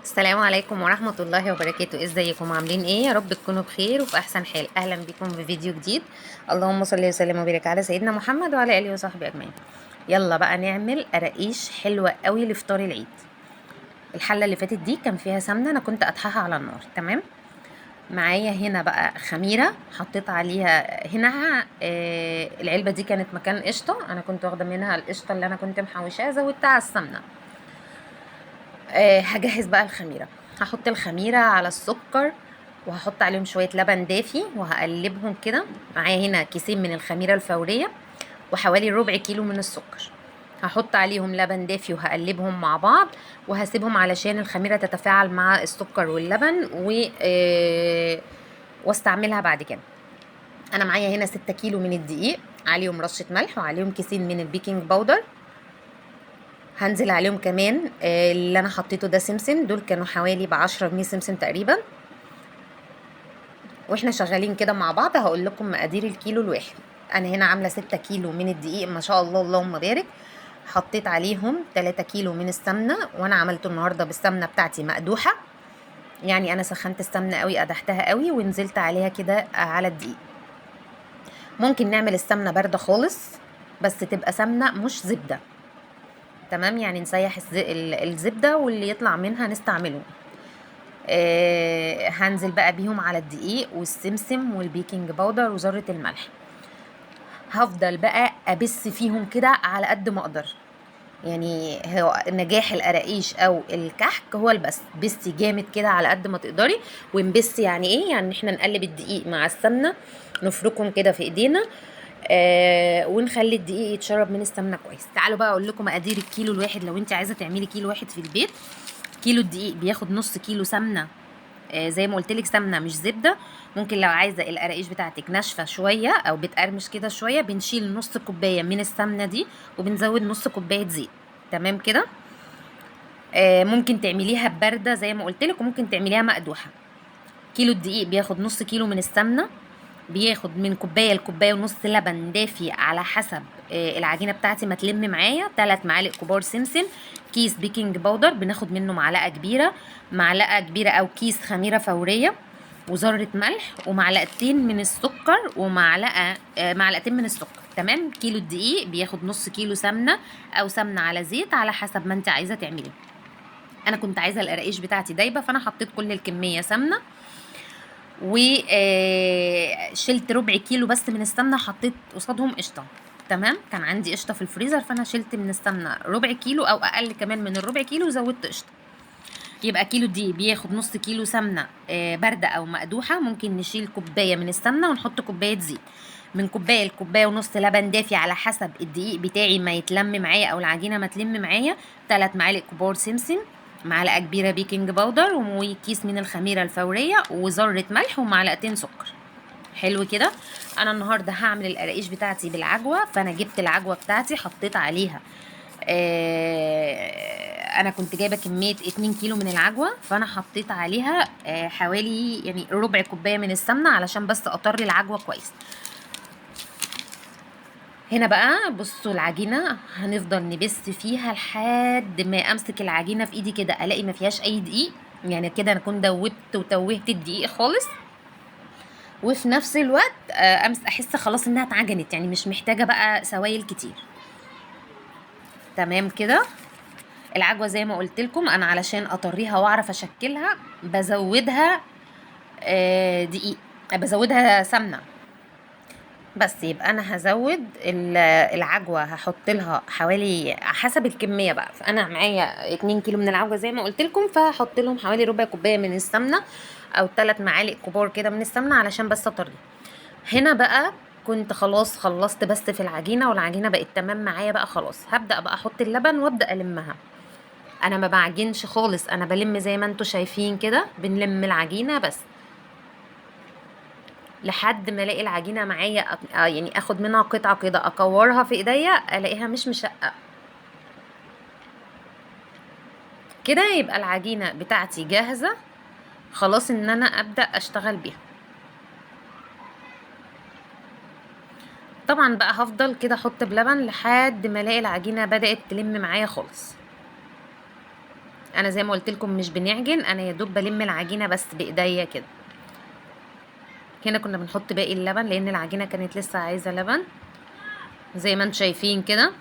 السلام عليكم ورحمة الله وبركاته. ازيكم عاملين ايه؟ يا رب تكونوا بخير وفي احسن حال. اهلا بكم في فيديو جديد. اللهم صل وسلم وبارك على سيدنا محمد وعلى اله وصحبه اجمعين. يلا بقى نعمل قراقيش حلوة قوي لفطار العيد. الحلة اللي فاتت دي كان فيها سمنة، انا كنت قدحها على النار، تمام. معايا هنا بقى خميرة حطيت عليها هنا، العلبة دي كانت مكان قشطة، انا كنت واخدة منها القشطة اللي انا كنت محوشاها، زودتها على السمنة. هجهز بقى الخميرة، هحط الخميرة على السكر وهحط عليهم شوية لبن دافي وهقلبهم كده. معايا هنا كيسين من الخميرة الفورية وحوالي ربع كيلو من السكر، هحط عليهم لبن دافي وهقلبهم مع بعض وهسيبهم علشان الخميرة تتفاعل مع السكر واللبن واستعملها بعد كده. انا معايا هنا 6 كيلو من الدقيق، عليهم رشة ملح وعليهم كيسين من البيكنج باودر. هنزل عليهم كمان اللي انا حطيته ده سمسم، دول كانوا حوالي ب10 جنيه سمسم تقريبا. واحنا شغالين كده مع بعض هقول لكم مقادير الكيلو الواحد. انا هنا عامله 6 كيلو من الدقيق، ما شاء الله اللهم بارك. حطيت عليهم 3 كيلو من السمنة، وانا عملته النهارده بالسمنه بتاعتي مقدوحه، يعني انا سخنت السمنة قوي، قدحتها قوي ونزلت عليها كده على الدقيق. ممكن نعمل السمنة باردة خالص، بس تبقى سمنه مش زبدة، تمام؟ يعني نسيح الزبدة واللي يطلع منها نستعمله. هنزل بقى بيهم على الدقيق والسمسم والبيكنج باودر وذره الملح. هفضل بقى ابس فيهم كده على قد ما اقدر، يعني هو نجاح القراقيش او الكحك هو البس، بسي جامد كده على قد ما تقدري. ونبس يعني ايه؟ يعني احنا نقلب الدقيق مع السمنة، نفركهم كده في ايدينا، ونخلي الدقيق يتشرب من السمنة كويس. تعالوا بقى اقول لكم مقادير الكيلو الواحد لو انت عايزه تعملي كيلو واحد في البيت. كيلو الدقيق بياخد نص كيلو سمنه، زي ما قلت لك سمنه مش زبدة. ممكن لو عايزه القراقيش بتاعتك ناشفة شوية او بتقرمش كده شوية، بنشيل نص كوباية من السمنة دي وبنزود نص كوباية زيت، تمام كده. ممكن تعمليها باردة زي ما قلت لك، وممكن تعمليها مقدوحه. كيلو الدقيق بياخد نص كيلو من السمنة، بياخد من كوباية لكوبايه ونص لبن دافي على حسب العجينة بتاعتي ما تلم معايا، 3 معالق كبار سمسم، كيس بيكنج باودر بناخد منه معلقه كبيرة، معلقه كبيرة او كيس خميره فورية، وذره ملح، ومعلقتين من السكر، ومعلقة معلقتين من السكر، تمام. كيلو الدقيق بياخد نص كيلو سمنه او سمنه على زيت على حسب ما انت عايزه تعمليه. انا كنت عايزه القراقيش بتاعتي دايبه، فانا حطيت كل الكمية سمنه، وشلت ربع كيلو بس من السمنة، حطيت قصادهم قشطه، تمام. كان عندي قشطه في الفريزر، فانا شلت من السمنة ربع كيلو او اقل كمان من الربع كيلو وزودت قشطه. يبقى كيلو دي بياخد نص كيلو سمنه، باردة او مقدوحه. ممكن نشيل كوباية من السمنة ونحط كوباية زيت، من كوباية لكوبايه ونص لبن دافي على حسب الدقيق بتاعي ما يتلم معايا او العجينة ما تلم معايا، 3 معالق كبار سمسم، معلقه كبيرة بيكنج باودر، وكيس من الخميره الفورية، وذره ملح، ومعلقتين سكر. حلو كده. انا النهارده هعمل القراقيش بتاعتي بالعجوه، فانا جبت العجوه بتاعتي حطيت عليها، انا كنت جايبه كمية 2 كيلو من العجوه، فانا حطيت عليها حوالي يعني ربع كوباية من السمنة علشان بس اطري العجوه كويس. هنا بقى بصوا العجينة هنفضل نبس فيها لحد ما امسك العجينة في ايدي كده الاقي ما فيهاش اي دقيق، يعني كده انا كنت دوبت وتوهت الدقيق خالص، وفي نفس الوقت، احس خلاص انها اتعجنت، يعني مش محتاجه بقى سوائل كتير، تمام كده. العجوه زي ما قلت لكم انا علشان اطريها واعرف اشكلها بزودها، دقيق، بزودها سمنه بس. يبقى انا هزود العجوه، هحط لها حوالي حسب الكمية بقى، فانا معايا 2 كيلو من العجوه زي ما قلت لكم، فهحط لهم حوالي ربع كوباية من السمنة او 3 معالق كبار كده من السمنة علشان بس اطري. هنا بقى كنت خلاص خلصت بس في العجينة، والعجينه بقت تمام معايا بقى خلاص. هبدا بقى احط اللبن وابدا المها. انا ما بعجنش خالص، انا بلم زي ما انتوا شايفين كده، بنلم العجينة بس لحد ما الاقي العجينة معايا، يعني اخد منها قطعه كده اكورها في ايديا الاقيها مش مشققه كده، يبقى العجينة بتاعتي جاهزة خلاص ان انا ابدا اشتغل بيها. طبعا بقى هفضل كده احط بلبن لحد ما الاقي العجينة بدات تلم معايا خالص. انا زي ما قلت لكم مش بنعجن، انا يا دوب بلم العجينة بس بايديا كده. هنا كنا بنحط باقي اللبن لان العجينة كانت لسه عايزه لبن زي ما انتم شايفين كده.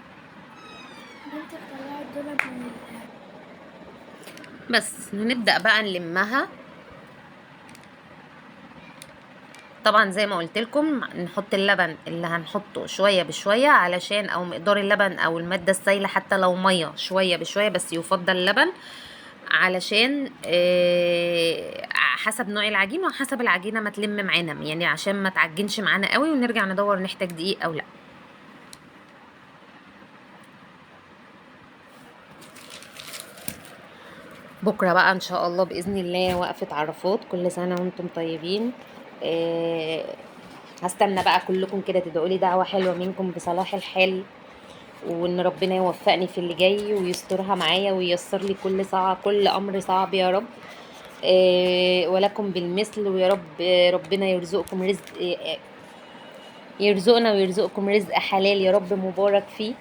بس نبدأ بقى نلمها. طبعا زي ما قلت لكم نحط اللبن اللي هنحطه شوية بشوية، علشان او مقدار اللبن او المادة السائلة حتى لو مية شوية بشوية، بس يفضل لبن علشان حسب نوع العجين وحسب العجينة ما تلم معانا، يعني عشان ما تعجنش معانا قوي ونرجع ندور نحتاج دقيق او لا. بكرة بقى ان شاء الله بإذن الله وقفة عرفات، كل سنة وانتم طيبين. هستنى بقى كلكم كده تدعوا لي دعوة حلوة منكم بصلاح الحال، وان ربنا يوفقني في اللي جاي ويسترها معايا وييسر لي كل امر صعب يا رب. ولكم بالمثل، ويا رب ربنا يرزقكم رزق، يرزقنا ويرزقكم رزق حلال يا رب مبارك فيه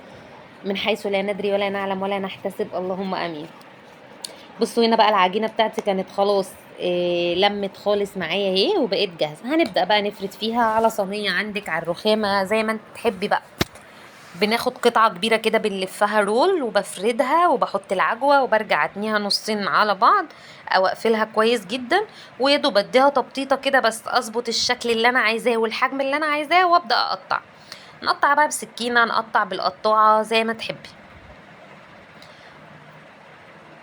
من حيث لا ندري ولا نعلم ولا نحتسب، اللهم امين. بصوا هنا بقى العجينة بتاعتي كانت خلاص لمت خالص معايا اهي وبقيت جاهزة. هنبدا بقى نفرد فيها على صينية عندك على الرخامه زي ما انت تحبي بقى. بناخد قطعه كبيرة كده بنلفها رول وبفردها وبحط العجوه وبرجع اتنيها نصين على بعض او اقفلها كويس جدا، ويا دوب اديها تبطيطه كده بس اظبط الشكل اللي انا عايزاه والحجم اللي انا عايزاه، وابدا اقطع. نقطع بقى بسكينة، نقطع بالقطاعه زي ما تحبي.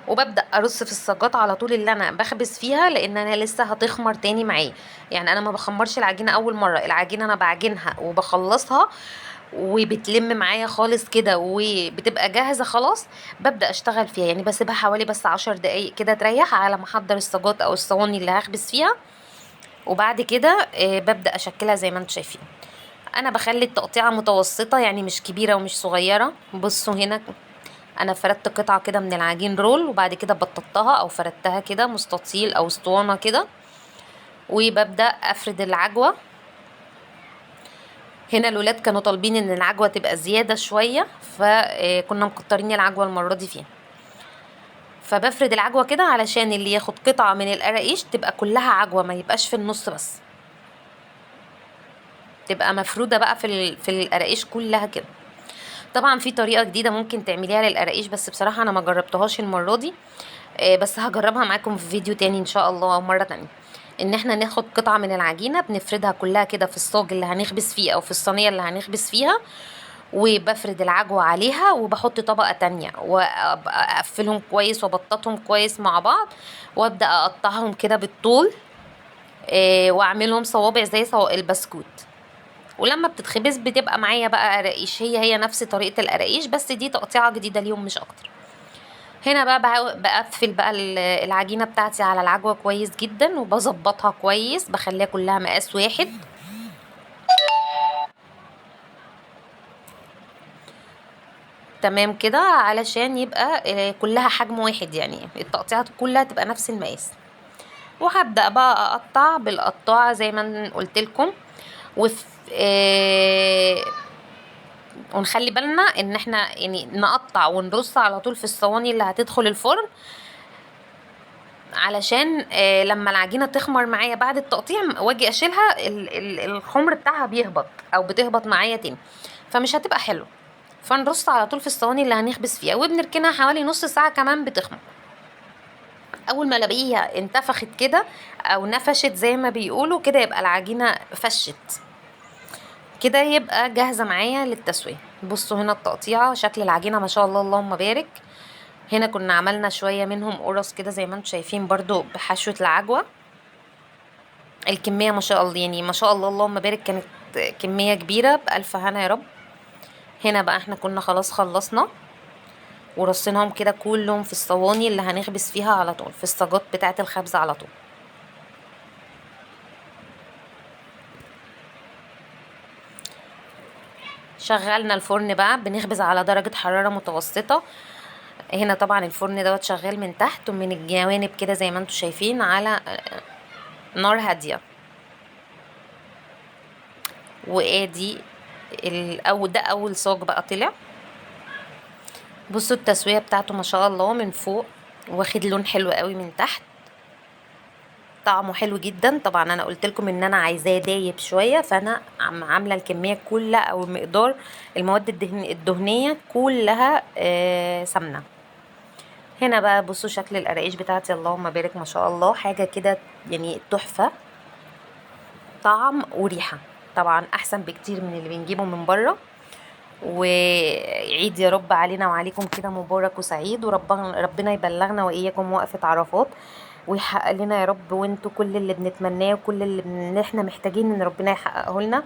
وببدا ارص في الصاجات على طول اللي انا بخبز فيها، لان انا لسه هتخمر تاني معايا. يعني انا ما بخمرش العجينة اول مرة، العجينة انا بعجنها وبخلصها وبتلم معايا خالص كده وبتبقى جاهزة خلاص، ببدا اشتغل فيها. يعني بسيبها حوالي بس 10 دقايق كده تريح على ما احضر الصاجات او الصواني اللي هخبز فيها، وبعد كده ببدا اشكلها زي ما انتم شايفين. انا بخلي التقطيعه متوسطه، يعني مش كبيرة ومش صغيرة. بصوا هنا انا فردت قطعه كده من العجين رول، وبعد كده بططتها او فردتها كده مستطيل او اسطوانة كده، وببدا افرد العجوه. هنا الولاد كانوا طالبين ان العجوه تبقى زيادة شوية، فكنا مكترين العجوه المرة دي فيها، فبفرد العجوه كده علشان اللي ياخد قطعه من القراقيش تبقى كلها عجوه، ما يبقاش في النص بس، تبقى مفروده بقى في القراقيش كلها كده. طبعا في طريقه جديدة ممكن تعمليها للقراقيش، بس بصراحة انا ما جربتهاش المرة دي، بس هجربها معاكم في فيديو تاني ان شاء الله مرة تانية. ان احنا ناخد قطعه من العجينة بنفردها كلها كده في الصاج اللي هنخبز فيه او في الصينية اللي هنخبز فيها، وبفرد العجوه عليها وبحط طبقه تانية واقفلهم كويس وابططهم كويس مع بعض، وابدا اقطعهم كده بالطول، واعملهم صوابع زي البسكوت. ولما بتتخبز بتبقى معايا بقى قراقيش، هي نفس طريقه القراقيش بس دي تقطيعه جديدة ليهم مش اكتر. هنا بقى بقفل بقى العجينة بتاعتي على العجوه كويس جدا، وبظبطها كويس، بخليها كلها مقاس واحد. تمام كده، علشان يبقى كلها حجم واحد، يعني التقطيعات كلها تبقى نفس المقاس. وهبدأ بقى اقطع بالقطاعه زي ما قلت لكم. ونخلي بالنا ان احنا يعني نقطع ونرص على طول في الصواني اللي هتدخل الفرن، علشان لما العجينة تخمر معايا بعد التقطيع واجي اشيلها الخمر بتاعها بيهبط او بتهبط معايا تاني، فمش هتبقى حلوة. فنرص على طول في الصواني اللي هنخبز فيها، وبنركنها حوالي نص ساعة كمان بتخمر. اول ما الاقيها انتفخت كده او نفشت زي ما بيقولوا كده، يبقى العجينة فشت كده، يبقى جاهزة معايا للتسويه. بصوا هنا التقطيعه، شكل العجينة ما شاء الله اللهم بارك. هنا كنا عملنا شوية منهم قرص كده زي ما انتم شايفين برضو بحشوه العجوه. الكمية ما شاء الله، يعني ما شاء الله اللهم بارك، كانت كمية كبيرة، بالف هنا يا رب. هنا بقى احنا كنا خلاص خلصنا ورصيناهم كده كلهم في الصواني اللي هنخبز فيها على طول، في الصاجات بتاعه الخبز على طول. شغلنا الفرن بقى، بنخبز على درجة حرارة متوسطة. هنا طبعا الفرن دوت شغال من تحت ومن الجوانب كده زي ما انتم شايفين على نار هادية. وادي ده اول صاج بقى طلع. بصوا التسوية بتاعته ما شاء الله من فوق واخد لون حلو قوي من تحت، طعمه حلو جدا. طبعا انا قلت لكم ان انا عايزاه دايب شوية، فانا عامله الكمية كلها او مقدار المواد الدهنية كلها سمنه. هنا بقى بصوا شكل القراقيش بتاعتي، اللهم بارك ما شاء الله، حاجة كده يعني تحفة، طعم وريحه، طبعا احسن بكتير من اللي بنجيبه من بره. وعيد يا رب علينا وعليكم كده مبارك وسعيد، وربنا يبلغنا واياكم وقفه عرفات، ويحقق لنا يا رب وانتوا كل اللي بنتمناه وكل اللي احنا محتاجين ان ربنا يحققه لنا.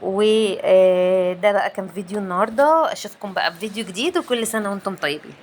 وده بقى كان فيديو النهارده، اشوفكم بقى في فيديو جديد، وكل سنة وانتم طيبين.